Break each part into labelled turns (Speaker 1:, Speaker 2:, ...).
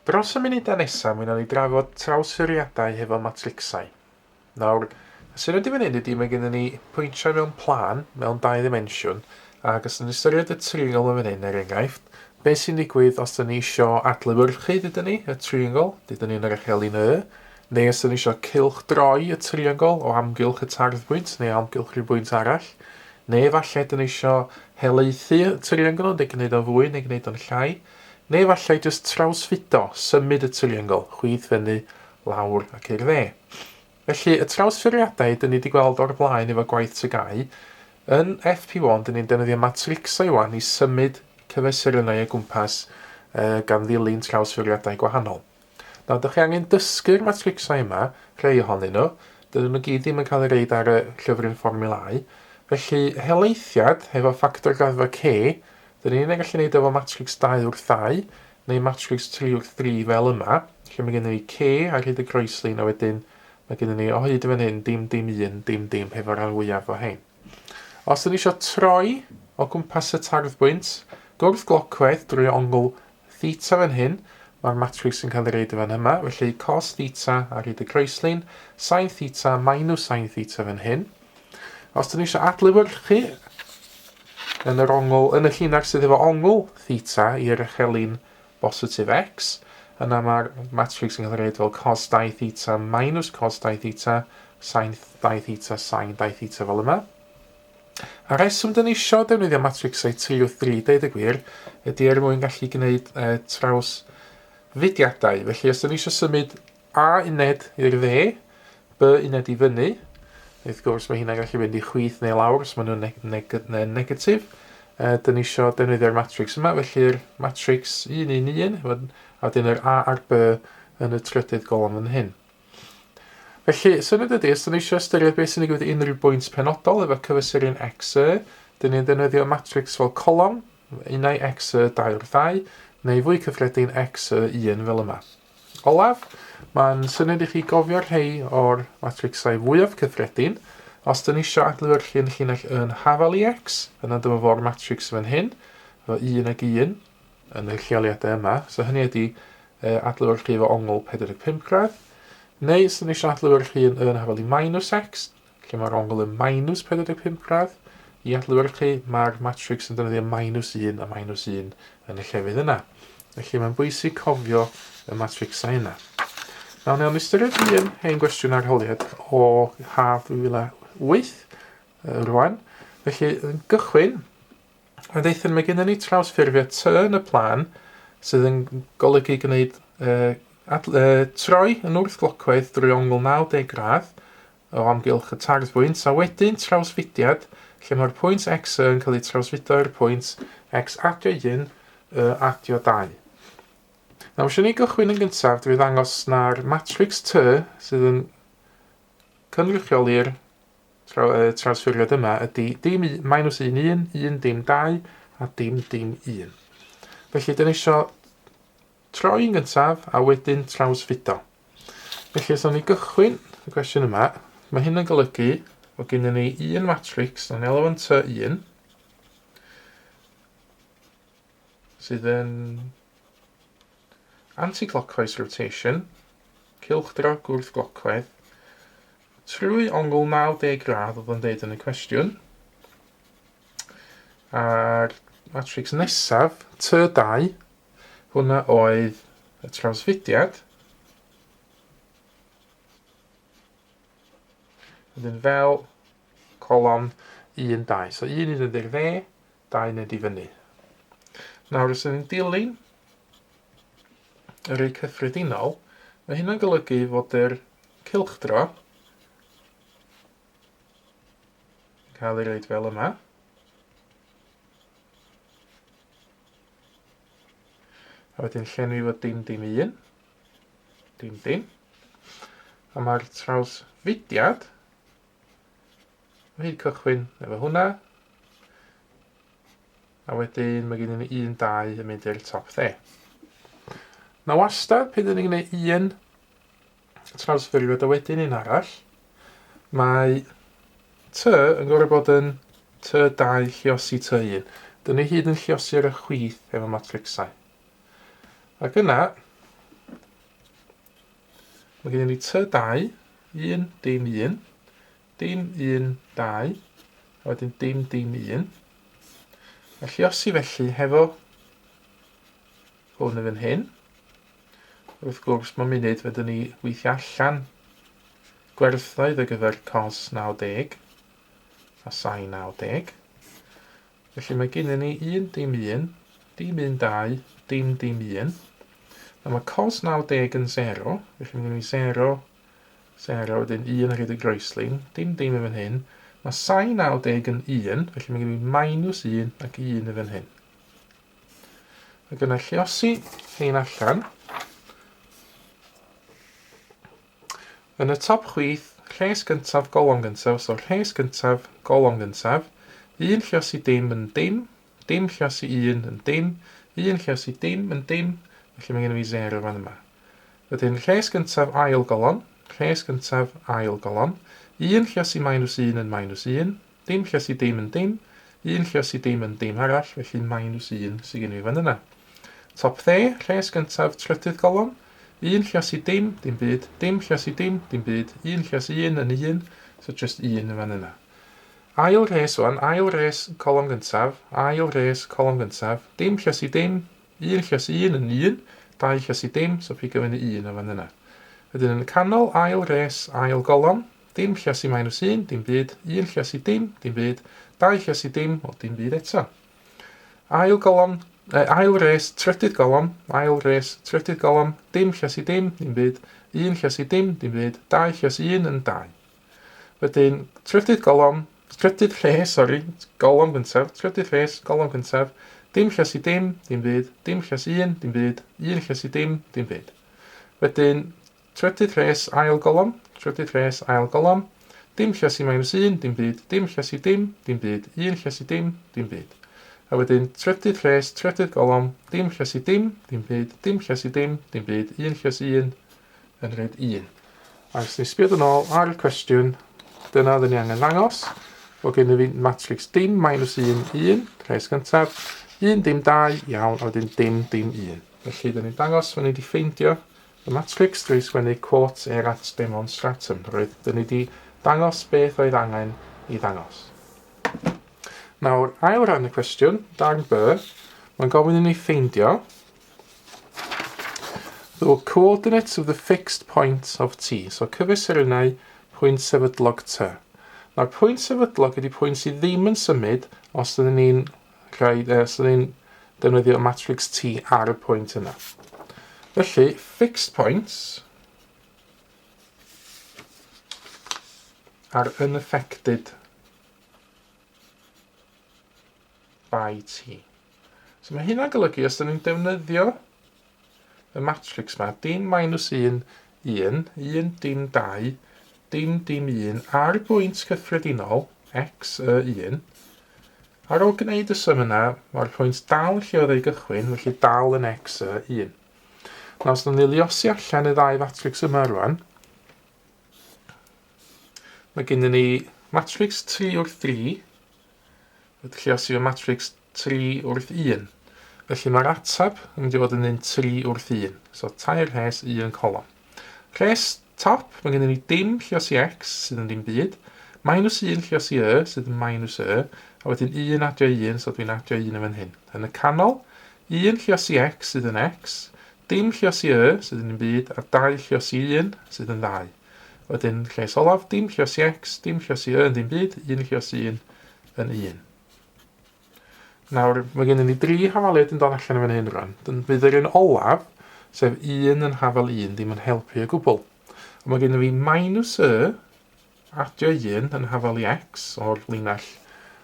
Speaker 1: Dros y munudau nesaf, mi wnawn ni drafod trawsffurfiadau hefo matricsau. Nawr, y syniad i fan hyn ydy mae gennym ni pwyntiau mewn plân, mewn dau ddimensiwn, ac os ni'n ystyried y triongl yn fan hyn, er enghraifft, beth sy'n digwydd os dyn ni isio adlewyrchu, dydyn ni, y triongl, dydyn ni yn yr echelin Y, neu os dyn ni isio cylchdroi y triongl o amgylch y tarddbwynt neu amgylch rhyw bwynt arall, neu efallai dyn ni isio helaethu y triongl, neu gwneud o'n fwy neu gwneud o'n llai, Neu efallai jyst trawsfudo, symud y triongl, chwith fyny, lawr ac i'r dde. Felly, y trawsffurfiadau dyn ni wedi gweld o'r blaen efo gwaith TGAU, yn FP1 dyn ni'n defnyddio matricsau wan i symud cyfesurynnau o gwmpas uh, gan ddilyn trawsffurfiadau gwahanol. Nawr, dych chi angen dysgu'r matricsau yma, rhai ohonyn nhw, dydyn nhw gyd ddim yn cael eu reid ar y llyfryn fformiwlâu. Felly, helaethiad hefo ffactor graddfa K Dyn ni'n gallu gwneud efo matrics 2 wrth 2 neu matrics 3 wrth 3 fel yma, lle mae gennym ni K ar hyd y croeslin a wedyn mae gennym ni o hyd yn fan hyn dim dim 1 dim dim hefo'r rhan fwyaf o hein. Os dyn ni eisiau troi o gwmpas y tarddbwynt gwrth glocwaith drwy ongl theta fan hyn, mae'r matrics yn cael ei reid yn fan yma, felly cos theta ar hyd y croeslin, sin theta minus sin theta fan hyn. Os dyn ni eisiau adlewyrchu yn yr ongl, yn y llinell sydd efo ongl theta i'r echelin bositif x, yna mae'r matrix yn cael ei reid fel cos 2 theta minus cos 2 theta, sin 2 theta, sin 2 theta fel yma. A rheswm dyn ni isio defnyddio matricsau 3 wrth 3, deud y gwir, ydy er mwyn gallu gwneud e, traws fudiadau. Felly os dyn ni eisiau symud A uned i'r dde, B uned i fyny, wrth gwrs mae hynna'n gallu mynd i chwith neu lawr os maen nhw'n neg neg neu negatif. E, dyn ni eisiau defnyddio'r matrix yma, felly'r matrix 1, 1, 1, a wedyn yr A a'r B yn y trydydd golofn fan hyn. Felly, syniad ydy, os dyn ni eisiau ystyried beth sy'n digwydd i unrhyw bwynt penodol efo cyfesurin x, y, dyn ni'n defnyddio matrix fel colofn, unai x, y, 2 wrth 2, neu fwy cyffredin x, y, 1 fel yma. Olaf, mae'n syniad i chi gofio rhai o'r matricsau fwyaf cyffredin. Os dyn ni eisiau adlewyrchu yn llinell yn hafal i x, yna dyma fo'r matrix fan hyn, efo 1 ag 1 yn y lleoliadau yma. So hynny ydy adlewyrchu efo ongl 45 gradd. Neu os ni eisiau adlewyrchu yn yn hafal i minus x, lle mae'r ongl yn minus 45 gradd, i adlewyrchu mae'r matrix yn defnyddio minus 1 a minus 1 yn y llefydd yna. Felly mae'n bwysig cofio y matricsau yna. Nawr, newn ni ystyried un hen gwestiwn arholiad o haf 2008 rwan. Felly, yn gychwyn, A ddeithon mae gennym ni trawsffurfio T yn y plân sydd yn golygu gwneud uh, ad, uh, troi yn wrthglocwaith drwy ongl 90 gradd o amgylch y tarddbwynt a wedyn trawsfudiad lle mae'r pwynt x yn cael ei trawsfudo i'r pwynt x adio 1, y adio 2. Nawr, eisiau ni gychwyn yn gyntaf drwy ddangos na'r matrix T sydd yn cynrychioli'r trawsffurfiad yma ydy dim minus 1, 1, 1, dim 2 a dim dim 1. Felly, dyn ni eisiau troi yn gyntaf a wedyn trawsfudo. Felly, os ni gychwyn y cwestiwn yma, mae hyn yn golygu bod gennym ni un matrix, na'n alw yn T1, sydd yn anti-clockwise rotation, cylchdro gwrth-glocwedd, Trwy ongl 90 gradd oedd o'n deud yn y cwestiwn. A'r matrix nesaf, T2, hwnna oedd y trawsfudiad. Wedyn fel colofn 1, 2. So 1 i fynd i'r dde, 2 i fynd i fyny. Nawr, os ydyn ni'n dilyn y rei cyffredinol, mae hynna'n golygu fod yr cylchdro yn cael ei roed fel yma. A wedyn llenwi fod dim dim un, dim dim. A mae'r trawsfudiad o hyd cychwyn efo hwnna. A wedyn mae gennym ni 1, 2 yn mynd i'r top dde. Na wastad, pryd ydyn ni'n gwneud un trawsffurfiad a wedyn un arall, mae T yn gorfod bod yn T2 lliosi T1. Dyna ni hyd yn lliosi ar y chwith efo matricsau. Ac yna, Mae gennym ni T2, 1, dim 1, dim 1, 2, a wedyn dim dim 1. A lliosi felly hefo hwn yn fan hyn. Wrth gwrs, mae'n munud fedrwn ni weithio allan gwerthoedd ar gyfer cos 90 a sain 90. Felly mae gennym ni 1 dim 1, dim 1 2, dim dim 1. Nawr mae cos 90 yn 0, felly mae gennym ni 0, 0, wedyn 1 ar hyd y groeslin, dim dim yn fan hyn. Mae sain 90 yn 1, felly mae gennym ni minus 1 ac 1 yn fan hyn. Ac yna lliosi hein allan. Yn y top chwith, rhes gyntaf, golofn gyntaf, so rhes gyntaf, golofn gyntaf, un lliosi dim yn dim, dim lliosi un yn dim, un lliosi dim yn dim, felly mae gen i fi 0 fan yma. Wedyn rhes gyntaf ail golofn, rhes gyntaf ail golofn, un lliosi minus 1 yn minus 1, Dim lluosi dim yn dim, un lluosi dim yn dim arall, felly minus 1 sydd gen i fi fan yna. Top dde, rhes gyntaf, trydydd golofn, un lluosi dim, dim byd, dim lluosi dim, dim byd, un lluosi un yn un, so just un yn fan yna. Ail rhes wan, ail res colofn gyntaf, ail res colofn gyntaf, dim lluosi dim, un lluosi un yn un, dau lluosi dim, so pigo fyny un o fan yna. Wedyn yn y canol, ail res, ail golofn, Dim lluosi minus 1, dim byd. 1 lluosi dim, dim byd. 2 lluosi dim, wel dim byd eto. Ail golofn, eh, ail res, trydydd golofn, ail res, trydydd golofn, dim lluosi dim, dim byd. 1 lluosi dim, dim byd. 2 lluosi 1 yn 2. Wedyn, trydydd golofn, trydydd rhes, sori, golofn gyntaf, trydydd rhes, golofn gyntaf, dim lluosi dim, dim byd, dim lluosi 1, dim byd, 1 lluosi dim, dim byd. Wedyn, Trydydd rhes, ail golofn, trydydd rhes, ail golofn, dim lluosi minus 1, dim byd, dim lluosi dim, dim byd, 1 lluosi dim, dim byd. A wedyn trydydd rhes, trydydd golofn, dim lluosi dim, dim byd, dim lluosi dim, dim byd, 1 lluosi 1, yn rhaid 1. A os ni sbio yn ôl ar y cwestiwn, dyna oedden ni angen ddangos, bod gen i fi matrix dim minus 1, 1, rhes gyntaf, 1, dim 2, iawn, a wedyn dim, dim 1. Felly, dyn ni'n dangos fod ni wedi ffeindio Y matrics drwy sgwennu quotes erat demonstratum. Roedd, dyn ni wedi dangos beth oedd angen i ddangos. Nawr, ail ran y cwestiwn, darn B, mae'n gofyn i ni ffeindio the coordinates of the fixed points of T. So cyfesurynnau pwynt sefydlog T. Nawr, pwynt sefydlog ydy pwynt sydd ddim yn symud os ydyn ni'n Rhaid, os ydyn ni'n defnyddio matrix T ar y pwynt yna. Felly, fixed points are unaffected by T. So mae hynna'n golygu os ydyn ni'n defnyddio y matrix ma, dim minus 1, 1, 1, dim 2, dim, dim 1, ar bwynt cyffredinol, x, y 1, Ar ôl gwneud y sum yna, mae'r pwynt dal lle oedd ei gychwyn, felly dal yn x y 1. Nawr, os ni luosi allan y ddau fatrics yma rwan, mae gennym ni matrix 3 wrth 3, wedi lluosi o matrix 3 wrth 1. Felly mae'r ateb yn mynd i fod yn un 3 wrth 1. So tair rhes, un colofn. Rhes top, mae gennym ni dim lluosi x, sydd yn ddim byd, minus 1 lluosi y, sydd yn minus y, a wedyn 1 adio 1, so dwi'n adio 1 yn fan hyn. Yn y canol, 1 lluosi x sydd yn x, dim lluosi y, sydd yn ddim byd, a 2 lluosi 1, sydd yn 2. Wedyn, lles olaf, dim lluosi x, dim lluosi y yn ddim byd, 1 lluosi 1 yn 1. Nawr, mae gennym ni dri hafaliad yn dod allan yn fan hyn rwan. Bydd yr un olaf, sef 1 yn hafal 1, ddim yn helpu o gwbl. Ond mae gennym fi minus y adio 1 yn hafal i x o'r linell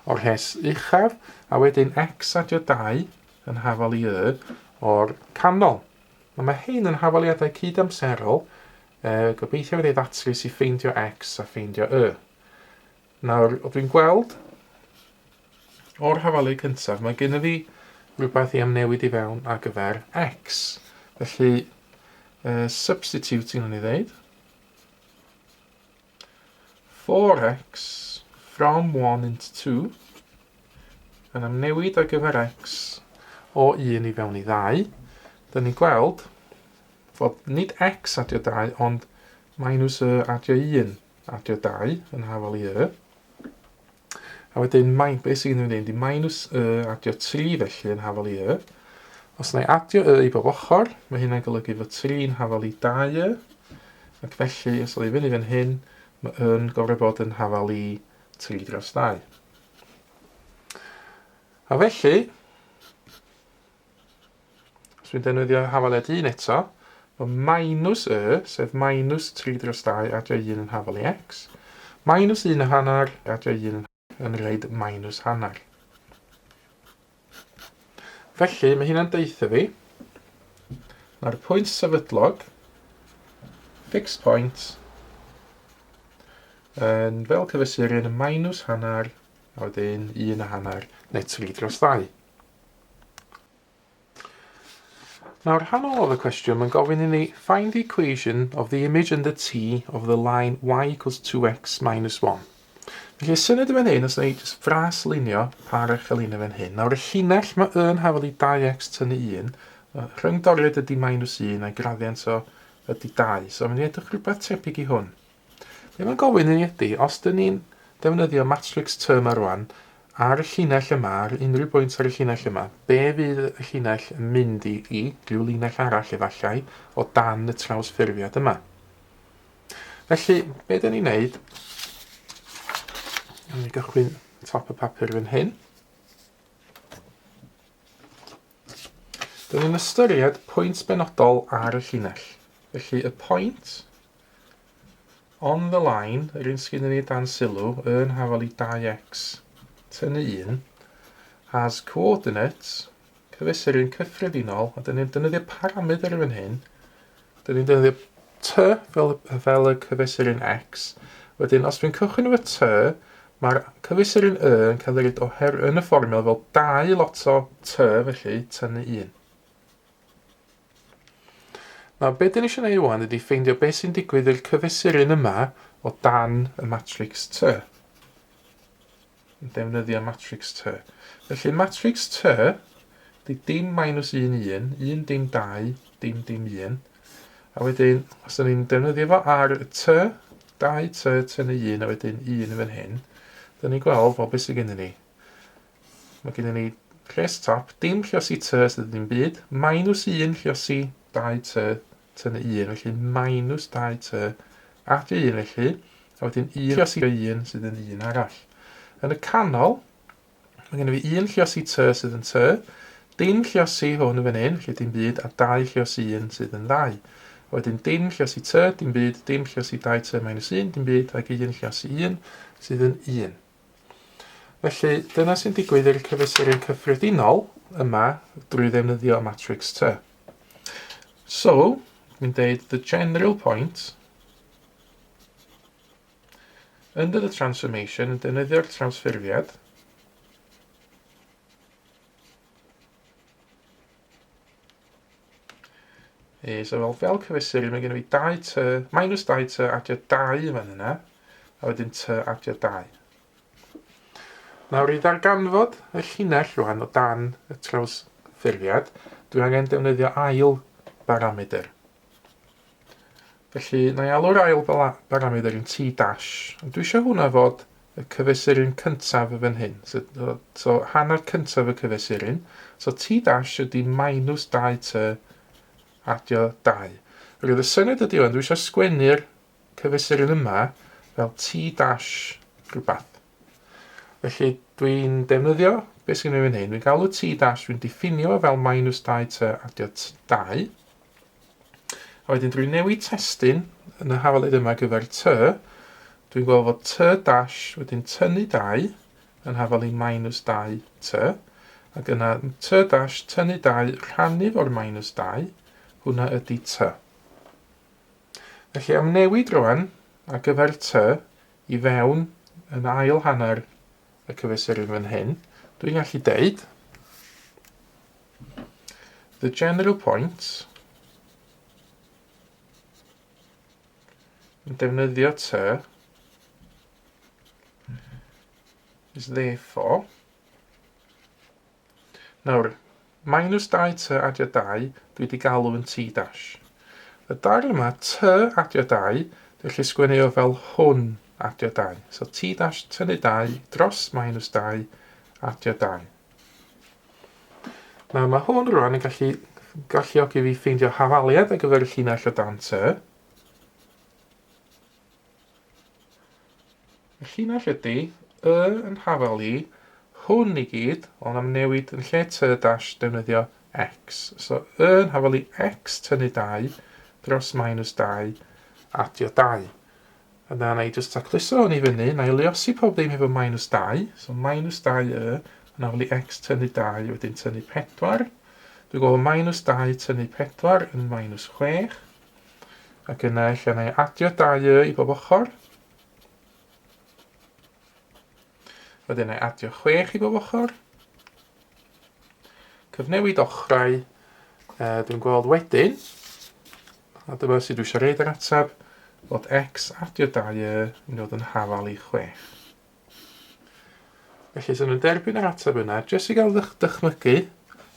Speaker 1: o'r rhes uchaf, a wedyn x adio 2 yn hafal i y o'r canol. Nawr mae hyn yn hafaliadau cydamserol, gobeithio fydd ei ddatrys i ffeindio x a ffeindio y. Nawr, o dwi'n gweld o'r hafalu cyntaf, mae gennym fi rhywbeth i amnewid i fewn ar gyfer x. Felly, substituting o'n i ddeud. 4x from 1 into 2 yn amnewid ar gyfer x o 1 i fewn i 2. Dyn ni'n gweld fod nid x adio 2, ond Minus y adio 1 adio 2 yn hafal i y. A wedyn, beth sydd gen i fan hyn, di minus y adio 3 felly yn hafal i y. Os na i adio y i bob ochr, mae hynna'n golygu fod 3 yn hafal i 2 y. Ac felly, os oedd i fyny fan hyn, mae yn gorfod bod yn hafal i 3 dros 2. A felly, os dwi'n defnyddio hafaliad 1 eto, mae minus y, sef minus 3 dros 2 adio 1 yn hafal i x, minus 1 a hanner adio 1 yn rhaid minus hanner. Felly, mae hynna'n deutha fi, mae'r pwynt sefydlog, fixed point, yn fel cyfesuryn minus hanner, a wedyn 1 a hanner, neu 3 dros 2. Nawr, rhan olaf y cwestiwn, mae'n gofyn i ni find the equation of the image and the t of the line y equals 2x minus 1. Felly, y syniad yn fan hyn, os na i jyst fras lunio par echelino fan hyn. Nawr, y llinell mae yn hafal i 2x tynnu 1, rhyngdoriad ydy minus 1 a'i graddiant o ydy 2. So, mae'n edrych rhywbeth tebyg i hwn. Be mae'n gofyn i ni ydy, os dyn ni'n defnyddio matrix T yma rwan, ar y llinell yma, ar unrhyw bwynt ar y llinell yma, be fydd y llinell yn mynd i, i rhyw linell arall efallai, o dan y trawsffurfiad yma. Felly, be dyn ni'n neud, Yn ni gychwyn top y papur fan hyn. Dyn ni'n ystyried pwynt benodol ar y llinell. Felly y pwynt on the line, yr un sydd ni dan sylw, yn hafal i 2x tynnu 1, has coordinates, cyfesuryn cyffredinol, a dyn ni'n defnyddio paramedr yn fan hyn, dyn ni'n defnyddio t fel, fel y cyfesuryn x, wedyn os dwi'n cychwyn efo t, mae'r cyfesuryn y yn cael ei roed oher yn y fformiwla fel 2 lot o t, felly tynnu 1. Nawr, be dyn ni eisiau gwneud rwan ydy ffeindio beth sy'n digwydd i'r cyfesuryn yma o dan y matrix T. Yn defnyddio matrix T. Felly matrix T ydy dim minus 1, 1, 1, dim 2, dim, dim 1. A wedyn, os ydyn ni'n defnyddio fo ar y T, 2 T, tynnu 1, a wedyn 1 yn fan hyn, dyn ni'n gweld, wel, beth sydd gennym ni? Mae gennym ni rhes top, dim lliosi t sydd ddim byd, minus 1 lliosi 2t tynnu 1, felly minus 2t at 1 felly, a wedyn 1 lliosi 1 sydd yn 1 arall. Yn y canol, mae gennym fi 1 lliosi t sydd yn t, dim lliosi hwn yn fan hyn, felly dim byd, a 2 lliosi 1 sydd yn 2. A wedyn dim lliosi t, dim byd, dim lliosi 2t minus 1, dim byd, ac 1 lliosi 1 sydd yn 1. Felly, dyna sy'n digwydd i'r cyfesuryn cyffredinol yma drwy ddefnyddio matrix T. So, dwi'n deud the general point under the transformation, yn defnyddio'r trawsffurfiad, So fel, fel cyfesuryn, mae gen i fi 2t, minus 2t adio 2 fan yna, a wedyn t adio 2. Nawr i ddarganfod y llinell rwan o dan y trawsffurfiad, dwi angen defnyddio ail baramedr. Felly, na i alw'r ail baramedr yn t dash. Ond dwi eisiau hwnna fod y cyfesuryn cyntaf fan hyn. So, so hanner cyntaf y cyfesuryn. So t dash ydy minus 2t adio 2. Roedd y syniad ydy o'n, dwi eisiau sgwennu'r cyfesuryn yma fel t dash rhywbeth. Felly dwi'n defnyddio beth sy'n fan hyn. Dwi'n galw t dash, dwi'n diffinio fel minus 2t adio 2. A wedyn drwy newid testun yn y hafaliad yma ar gyfer t, dwi'n gweld fod t dash wedyn tynnu 2 yn hafal i minus 2 t, ac yna t dash tynnu 2 rhannu fo'r minus 2, hwnna ydy t. Felly am newid rwan ar gyfer t i fewn yn ail hanner y cyfesuryn fan hyn, dwi'n gallu deud The general point yn defnyddio t is therefore Nawr, minus 2t adio 2, dwi wedi galw yn t dash. Y darn yma, t adio 2, Dwi'n gallu sgwennu o fel hwn adio 2. So t dash tynnu 2 dros minus 2 adio 2. Nawr mae hwn rwan yn gallu galluogi fi ffeindio hafaliad ar gyfer y llinell o dan t. Y llinell ydy y yn hafal i hwn i gyd, ond am newid yn lle t dash defnyddio x. So y yn hafal i x tynnu 2 dros minus 2 adio 2. Yna na i jyst tacluso hwn i fyny, na i luosi pob ddim efo minus 2, so minus 2 y, yn hafal i x tynnu 2, wedyn tynnu 4. Dwi'n gweld minus 2 tynnu 4 yn minus 6. Ac yna ella na i adio 2 y i bob ochr. Wedyn na i adio 6 i bob ochr. Cyfnewid ochrau, dwi'n gweld wedyn, a dyma sydd dwi eisiau reid yr ateb, fod x adio 2 y yn dod yn hafal i 6. Felly, sy'n nhw'n derbyn yr ateb yna, jyst i gael dychmygu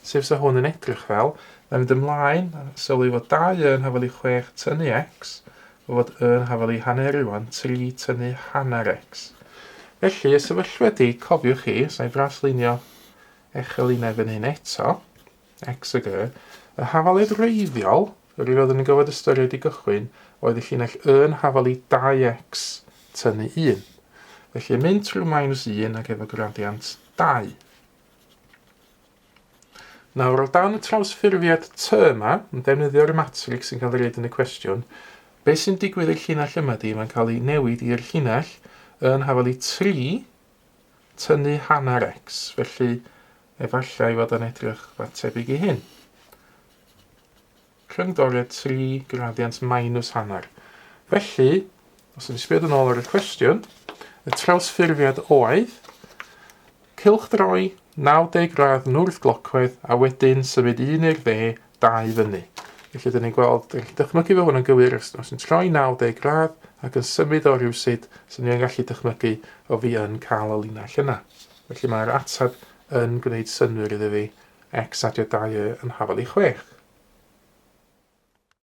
Speaker 1: sef sa hwn yn edrych fel, na mynd ymlaen, sylwi fod 2 y yn hafal i 6 tynnu x, fod y yn hafal i hanner rwan, 3 tynnu hanner x. Felly, y sefyllfa ydy, cofiwch chi, os na i fraslunio echelinau fan hyn eto, x ag y, y hafaliad wreiddiol, yr un oeddwn i'n gorfod ystyried i gychwyn, oedd y llinell y yn hafal i 2x tynnu 1. Felly, mynd trwy minus 1 ac efo graddiant 2. Nawr, o dan y trawsffurfiad T yma, yn defnyddio'r matrix sy'n cael ei roed yn y cwestiwn, beth sy'n digwydd i'r llinell yma di, mae'n cael ei newid i'r llinell yn hafal i 3 tynnu hanner x, felly efallai fod o'n edrych fath tebyg i hyn. Rhyngdoriad 3 graddiant minus hanner. Felly, os ydyn sbio yn ôl ar y cwestiwn, y trawsffurfiad oedd cylchdroi 90 gradd yn wrth-glocwedd a wedyn symud un i'r dde, dau fyny. Felly, dyn ni'n gweld, dyn ni'n dychmygu fod hwn yn gywir os, os yn troi 90 gradd ac yn symud o rhywsut, so ni'n gallu dychmygu o fi yn cael y linell yna. Felly mae'r ateb yn gwneud synnwyr iddo fi, x adio 2 y yn hafal i 6.